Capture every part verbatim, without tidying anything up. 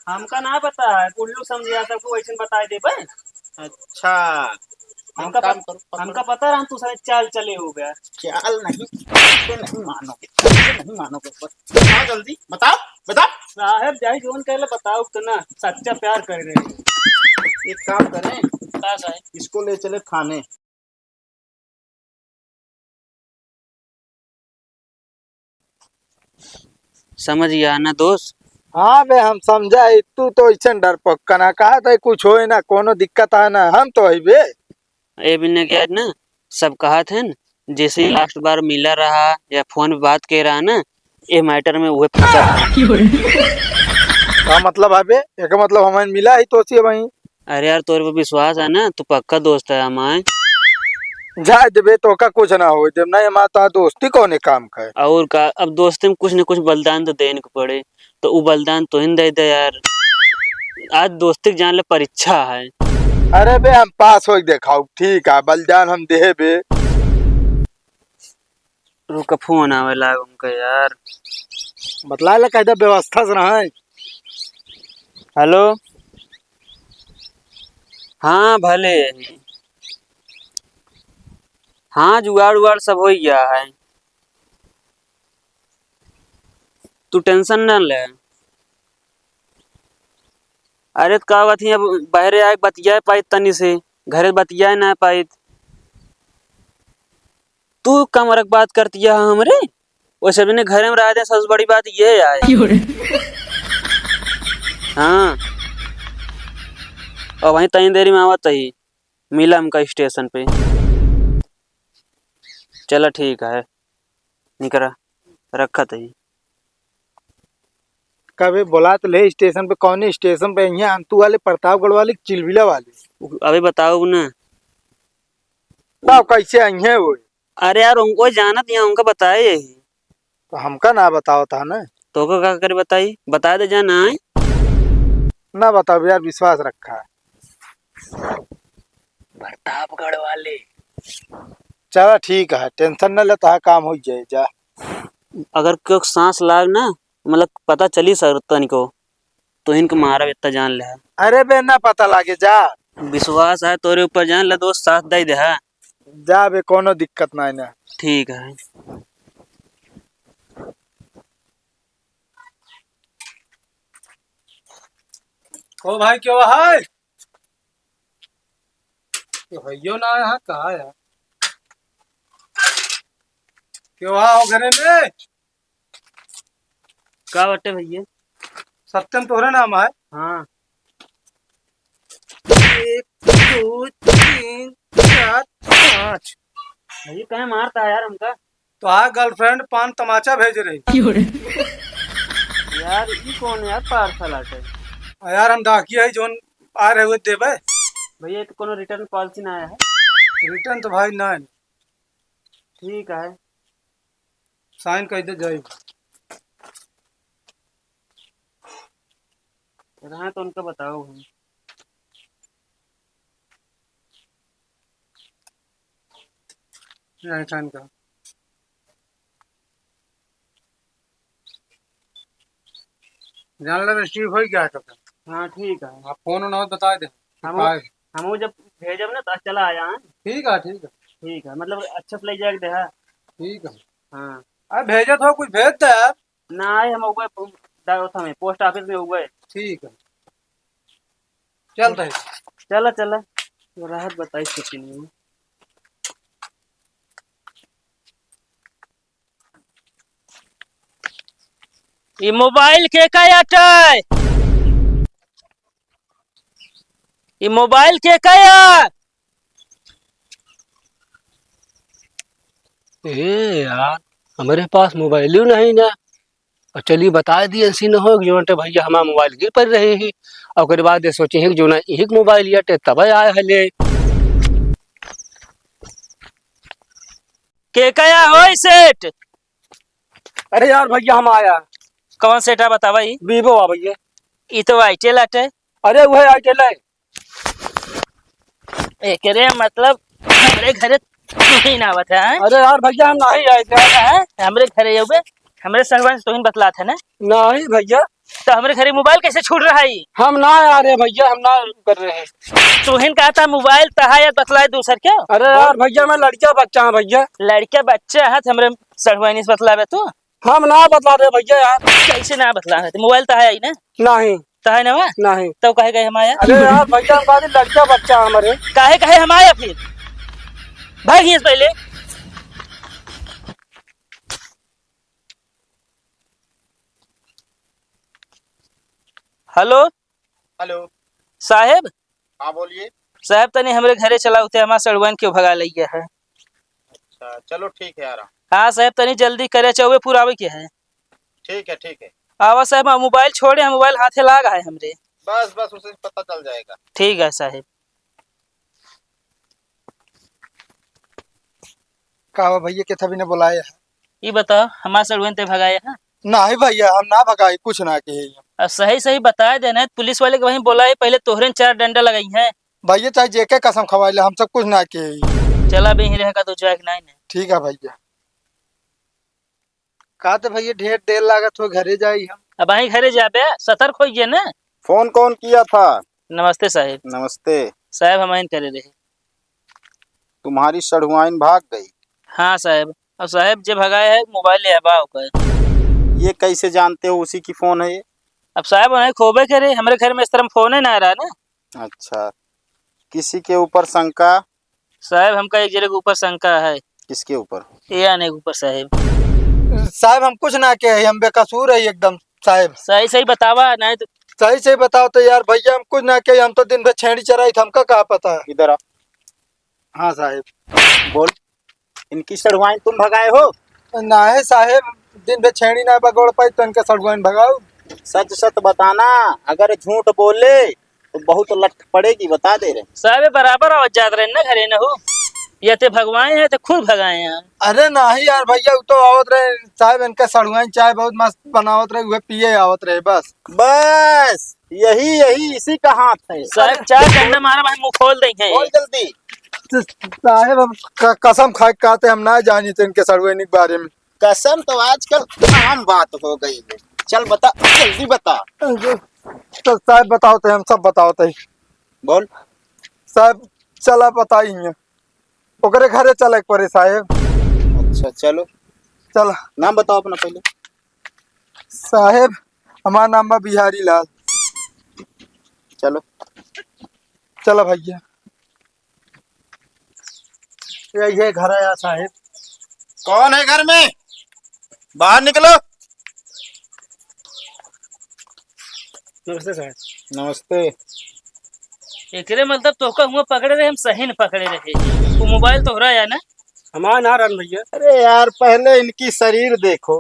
हमका ना पता है, उल्लू समझिया सबको वैसे बताए देबे। अच्छा, हम हमका काम पत-, करो, पकड़ो। हमका पता रहा तू सारे चाल चले हो गया। चाल नहीं, ऐसे नहीं मानोगे, ऐसे नहीं मानोगे। बस बताओ जल्दी, बताओ, बताओ। साहब, जाई जोन कहले बताओ तो ना, सच्चा प्यार कर रहे हैं। एक काम करें, का साहब? इसको ले चले थाने। समझ गया ना दोस्त? हाँ बे, हम समझा है, तू तो ऐसन डरपोक ना, कहा था कुछ होए ना, कोनो दिक्कत आए ना, हम तो है बे। ए बिना क्या ना, सब कहा थे न, जैसे ही लास्ट बार मिला रहा या फोन पे बात के रहा ना, ए मैटर में उहे फंसा था। का मतलब है बे? एक मतलब हमें मिला ही तो सी वहीं। अरे यार, तोरे पे विश्वास है ना, तू पक्का दोस्त है हमारे। जाए देबे, तो का कुछ ना हो देब, नहीं हमारा तो दोस्ती कौने काम का है? और का, अब दोस्ती में कुछ न कुछ बलिदान तो देने को पड़े, तो उ बलिदान तोहिन दे दे यार। आज दोस्ती के जान ले परीक्षा है। अरे बे, हम पास होई देखाउ, ठीक है, बलिदान हम देबे। रुक, फोन आवे लाग उनका यार। बतला ले, कैदा व्यवस्था से रहे। हेलो, हाँ भले, हाँ जुगाड़ उगाड़ सब हो गया है, तू टेंशन न ले। अरे त का बात है, अब बहरे आए बतियाए पाइत तनी से, घरे बतियाए ना पाइत। तू कमरक बात करतिया है हमरे, वैसे भी ने घरे में रह दे, सबसे बड़ी बात ये है। क्यों रे? हाँ, अब वहीं तनी देरी में आवत ही, मिला हमका स्टेशन पे। चला ठीक है, निकरा, रखत ही। कबे बोला तो ले स्टेशन पे, कौने स्टेशन पे? यहाँ अंतु वाले, प्रतापगढ़ वाले, चिलबिला वाले? अबे बताओ ना। बताओ कैसे आई है वो? अरे यार, उनको जानत यहाँ, उनका बताए यही। तो हमका ना बताओ था ना। तो का, का करे बताई? बता दे जा ना आए। ना बताओ यार, विश्वास रखा है। प्रतापगढ़ वाले। चला ठीक है, टेंशन न ले, तोहार काम हो जाए जा। अगर क्यों सांस लाग ना, मतलब पता चली सर तनिको, तो इनके मारा इतना जान ले। अरे बे, ना पता लागे जा। विश्वास है तोरे ऊपर, जान ले दोस्त, साथ दे दे है। जा बे, कोनो दिक्कत ना है ना। ठीक है। ओ भाई, क्यों है? तो भैया ना आया है, कहाँ है? क्यों आओ घरे में? का बटे भैया? सत्यम तोहरे नाम है? हाँ। एक, दो, तीन, चार, पाँच। भैया, कहे मारता है यार हमका? तो हाँ, girlfriend पान तमाचा भेज रही। क्यों रे? यार, ई कौन यार parcel आटे? आ यार, हम डाकिया है, जोन आ रहे हुए देबे। भैया, ये तो कोनो return policy ना आया है। Return तो भाई ना है। ठीक है। Sign कर दे जाई। रहा तो उनका बताओ हम। नहीं, sign का। जान ले, receive हो गया तो। हाँ, ठीक है। आप फोन ना बता दे। हम, काय? हम जब भेजब ना, तो चला आया, हाँ? ठीक है, ठीक है। ठीक है, मतलब, अच्छा से ले जाके दे, हाँ? ठीक है। हाँ। अरे, भेजत हो, कुछ भेज दे यार। ना, हम उबे, दा-, ओथा में, post office में उबे। ठीक है। चल रहे। चला, चला। राहत बताई छुट्टी नहीं। ई मोबाइल के का आटे? ई मोबाइल के का या? ए यार, हमरे पास मोबाइल ही नहीं ना। और चलिए बता दिए, ऐसी न हो कि जोन टे भैया हमारा मोबाइल गिर पड़ रही ही। और ओकरे बाद ये सोचे हैं कि जोन इही के मोबाइल या टे तब आए हले। के का या होई सेठ? अरे यार भैया, हम आया। कौन सेठ है बतावा ई? Vivo आ भैया। ई तो Itel आटे। अरे वह Itel है। एकरे मतलब हमरे घरे तू ही ना आवत है, हैं? अरे यार भैया, हम नहीं आए थे। हैं? हमरे घरे अउबे, हमरे संगवा से तोहिन बतलात है ना? नहीं भैया। तो हमरे घरे मोबाइल कैसे छूट रहा है? हम ना आ रहे भैया, हम ना कर रहे हैं। तुहिन कहा था मोबाइल तहा या बतलाए दूसर क्या? अरे यार भैया, मैं लड़का बच्चा हूँ भैया। लड़का बच्चा है तो हमरे सड़ुआइन से बतलावे तू? हम ना बतला रहे भैया यार। कैसे ना बतला रहे? मोबाइल तहा आई ना? नहीं। तहा ना हुआ? नहीं। तो कहे गए हम आया? अरे यार भैया, हम बात लड़का बच्चा हमारे। काहे कहे हम आया फिर? भाग यहाँ से पहले। हेलो। हेलो। साहेब। हाँ, बोलिए। साहेब, तनी हमरे घरे चला, उते हमार सड़ुआइन के भगा लइया है। अच्छा, चलो ठीक है, आ रहा हूँ। हाँ साहेब, तनी जल्दी करे, चौबे पुरावे के है। ठीक है, ठीक है। आवा साहेब, हम मोबाइल छोड़े, हम मोबाइल हाथे लाग है हमरे। बस, बस, उसे पता चल जाएगा। ठीक है साहेब। का हुआ भैया, के थबी ने बुलाए है? ई बताओ, हमार सड़ुआइन ते भगाए है? नाही भैया, हम ना भगाई, कुछ ना किहे। अब सही सही बताए देना, पुलिस वाले के वहीं बोला है, पहले तोहरे चार डंडा लगाई है। भैया, चाहे जेके कसम खवाई ले, हम सब कुछ ना किहे। चला बे, यहीं रहेगा तो जाए के नाही ने। ठीक है भैया। का तो भैया, ढेर देर लागत हो, घरे जाई हम। अब वहीं घरे जाबे, सतर्क होइए ना। फोन कौन किया था? नमस्ते साहेब। नमस्ते। साहेब, हम आइन करे रहे। तुम्हारी सढ़ुआइन भाग गई? हाँ साहेब। अब साहेब, जे भगाए है, मोबाइल ले आबा ओकर। ये कैसे जानते हो उसी की फोन है ये? अब साहेब, उन्हें खोबे करे, हमरे घर में इस तरह फोन ही ना रहा ना। अच्छा, किसी के ऊपर शंका? साहेब, हमका एक जने के ऊपर शंका है। किसके ऊपर? ये आने के ऊपर साहेब। साहेब, हम कुछ ना किहे, हम बेकसूर है एकदम साहेब। सही सही बतावा, नहीं तो। सही सही बताओ तो यार भैया, हम कुछ ना किहे, हम तो दिन भर छेड़ी चराई, तो हमका का पता है। इधर आ। हाँ साहेब। बोल, इनकी सढ़ुआइन तुम भगाए हो? नाही साहेब, दिन भर छेड़ी ना बगोड़ पाई तो इनके सढ़ुआइन भगाऊ। सच सच बताना, अगर झूठ बोले तो बहुत लठ पड़ेगी, बता दे रहे। साहेब, बराबर आवत जात रहे ना घरे, नहू। या ते भगवाए हैं, ते खुद भगाए हैं। अरे नाही यार भैया, उ तो आवत रहे साहेब, इनका सढ़ुआइन चाय बहुत मस्त बनावत रहे, उहे पिए आवत रहे बस। बस, यही, यही, इसी का हाथ है। साहेब, चाय डंडा मारा भाई, मुंह खोल देंगे। बोल जल्दी। तो साहेब, हम क-, कसम खाए के कहते, हम ना जानी थे इनके सढ़ुआइन के बारे में। कसम तो आजकल आम बात हो गई है। चल बता, जल्दी बता। तो साहेब बताओ तो, हम सब बताओ तो। बोल। साहेब, चला बताई हैं। ओकरे घरे चले के पड़े साहेब। अच्छा, चलो। चला। नाम बताओ अपना पहले। साहेब, हमार नाम बा बिहारी लाल। चलो। चला भैया। ये, ये घर आया साहेब। कौन है घर में? बाहर निकलो। नमस्ते साहेब। नमस्ते। एकरे मतलब तोहका हुआ पकड़े रहे, हम सही न पकड़े रहे। वो मोबाइल तोहरा या ना? हमार ना रहन भैया। अरे यार, पहले इनकी शरीर देखो,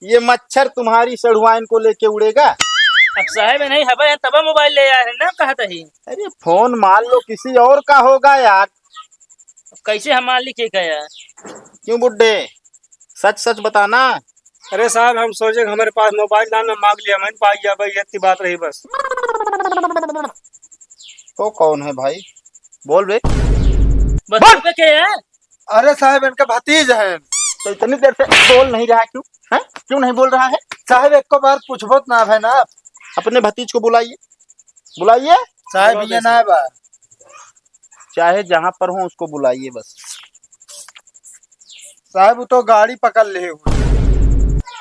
ये मच्छर तुम्हारी सढ़ुआइन को लेके उड़ेगा? अब साहेब नहीं हबे, तब मोबाइल ले आए हैं ना, कहत ही। अरे फोन मान लो किसी और का होगा यार। अब कैसे हम मान ली के का यार? क्यों बुड्ढे, सच सच बताना। अरे साहेब, हम सोचे कि हमरे पास मोबाइल ना, ना मांग लिया, हम पाई जाबे, ये इतनी बात रही बस। तो कौन है भाई? बोल बे। बस बोल। तोहका के यार? अरे साहेब, इनका भतीज है। तो इतनी देर से बोल नहीं रहा क्यों? हैं? क्यों नहीं बोल रहा है? साहेब, एक को बार पूछबो त ना है ना आप। अपने भतीज को बुलाइए, बुलाइए। साहेब, ये ना बा। चाहे जहाँ पर हो, उसको बुलाइए बस। साहेब, वो तो गाड़ी पकड़ ले हुए।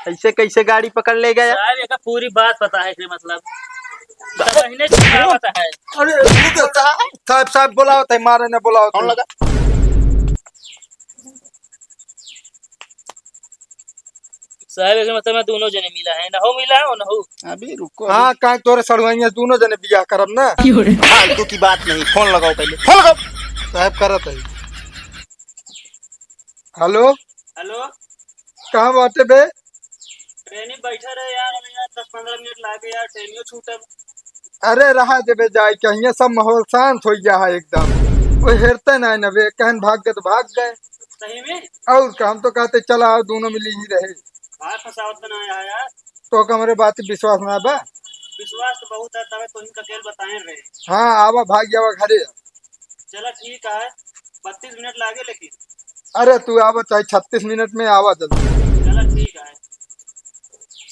ऐसे कैसे गाड़ी पकड़ ले गया? साहेब, एका पूरी बात पता है, के मतलब, बहिने छुपावत है। अरे, रुको साहेब, साहेब, साहेब, बुलावत है, मारे ने बुलावत कौन है। लगा? साहेब, एकर मतलब मैं दोनों जने मिला है, ना हो मिला हो, ना हो। अभी रुको, हाँ, अभी। काहे तोरे सड़ुआइया दोनों जने बियाह करब ना? क्यों रे? फालतू की बात नहीं, फोन लगाओ पहले, फोन लगाओ। साहेब करत है। हेलो। हेलो। कहाँ बाटे बे? ट्रेन में बैठा रहे यार, अभी यार दस पन्द्रह मिनट लागे यार, ट्रेनियो छूटब। अरे रहा देबे जाए के, हियाँ सब माहौल शांत हो गया है एकदम। कोई हेरते नहीं न बे, कहन भाग गए तो भाग गए। सही में? और का, हम तो कहते चला आओ, दोनों मिली ही रहे। भाई फंसावत तो ना आया यार। तो का हमरे बात पे विश्वास ना बा? विश्वास तो बहुत है, तबे तो इनका खेल बताए रहे। हाँ, आवा, भाग जावा घरे। चला ठीक है, बत्तीस मिनट लागे लेकिन। अरे तू आवा, चाहे छत्तीस मिनट में आवा जल्दी। चला ठीक है।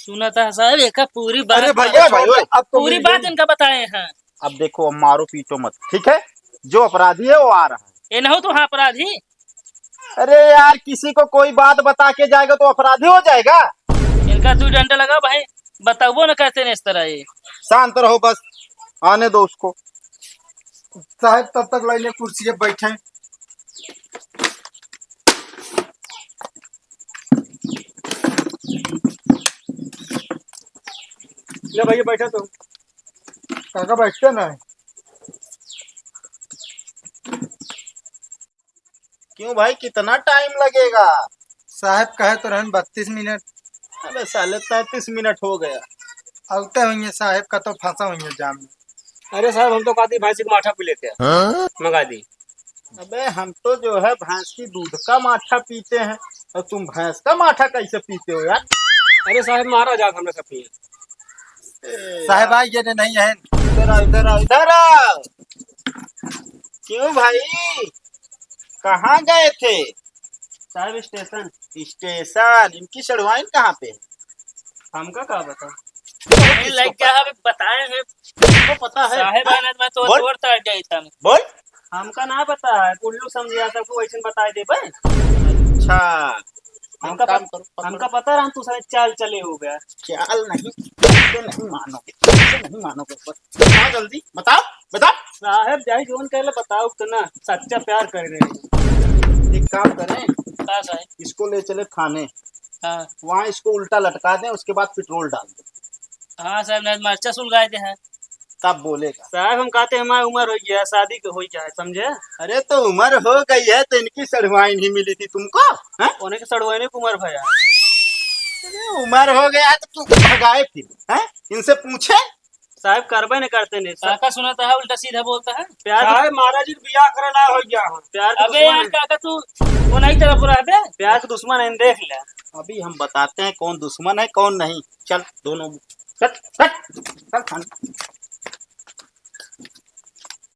सुना था साहब, एक पूरी बात अरे भैया, भाई, ओए। अब तो पूरी मिल बात गई। इनका बताए हैं। अब देखो, अब मारो पीटो मत, ठीक है? जो अपराधी है वो आ रहा है। ये ना हो तो हाँ अपराधी। अरे यार, किसी को कोई बात बता के जाएगा तो अपराधी हो जाएगा? इनका दो डंडा लगा भाई, बताओ ना कहते नहीं इस तरह ये। शांत रहो बस, आने दो उसको। साहब तब तक लाइने कुर्सी पे बैठे। ले भैया बैठा तो। काका बैठते ना। क्यों भाई, कितना टाइम लगेगा? साहब कहे तो रहन बत्तीस मिनट। अबे साले, तैंतीस मिनट हो गया। अवते हुइये साहब, का तो फंसा हुइये जाम में। अरे साहब, हम तो कहती भैंस का माठा पी लेते हैं। हाँ? मंगा दी। अबे हम तो जो है भैंस की दूध का माठा पीते हैं, और तुम भैंस का माठा कैसे पीते हो यार? अरे साहब, मारा जात हमरा सब पिए। ए साहब यार। आ ये नहीं है। इधर आओ, इधर आओ, इधर आओ। क्यों भाई, कहाँ गए थे? साहब स्टेशन। स्टेशन? इनकी सड़वाइन कहाँ पे है? हमका का पता? अरे लग गया, अभी बताए हैं। तुमको पता है? साहब हाँ? आने में तो बोल। तोड़ तार जाई था। बोल। हमका ना पता है, उल्लू समझिया सबको वैसे बताए देबे। अच्छा। हमका काम पत-, करो, पकड़ो। हमका पता रहा तू सारे चाल चले हो गया। चाल नहीं, तो नहीं मानोगे, तो नहीं मानोगे। बस बताओ जल्दी, बताओ, बताओ। साहब, जाई जोन कहले बताओ तो ना, सच्चा प्यार कर रहे हैं। एक काम करें, का साहब? इसको ले चले थाने। हाँ। वहाँ इसको उल्टा लटका दें, उसके बाद पेट्रोल डाल दें। हाँ साहब, नहीं मर्चा सुलगाए दे हैं। तब बोलेगा। साहब, हम कहते हैं, हमारी उम्र हो गया, शादी के हो गया है, समझे? अरे, तो उम्र हो गई है, तो इनकी सड़वाइन ही मिली थी तुमको, हैं? उन्हें के सड़वाइन की उम्र भया। अरे, उम्र हो गया है, तो क्यों भगाए फिर, हैं? इनसे पूछे? साहब, करबे नहीं करते नहीं। काका सुनाता है, उल्टा सीधा बोलता है। प्यार के साहब, महाराज जी के बियाह करे ना हो गया है। प्यार के अबे दुश्मन यार, है। काका तू वो नहीं तरफ रहा बे। प्यार के दुश्मन है, देख ले। अभी हम बताते हैं कौन दुश्मन है, कौन नहीं। चल, दोनों, चल, चल, चल, थाने।